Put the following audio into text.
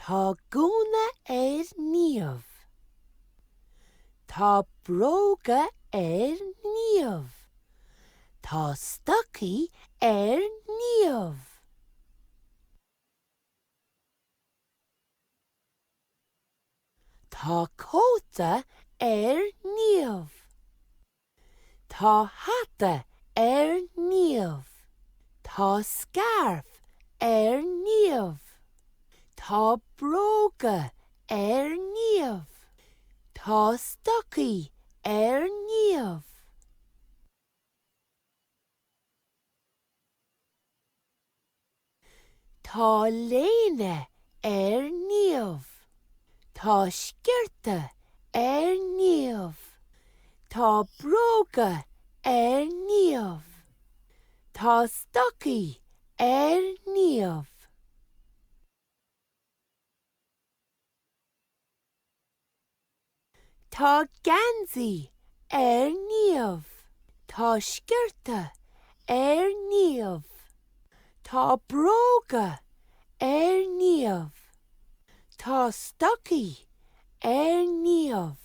Tá gúna ar Niamh. Tá bróga ar Niamh. Tá stocaí ar Niamh. Tá cóta ar Niamh. Tá hata ar Niamh. Tá scairf ar Niamh. Tá bróga ar Niamh. Tá stocaí ar Niamh. Tá léine ar Niamh. Tá sciorta ar Niamh. Tá bróga ar Niamh. Tá stocaí ar Niamh. Tá geansaí ar Niamh. Tá sciorta ar Niamh. Tá bróga ar Niamh. Tá stocaí ar Niamh.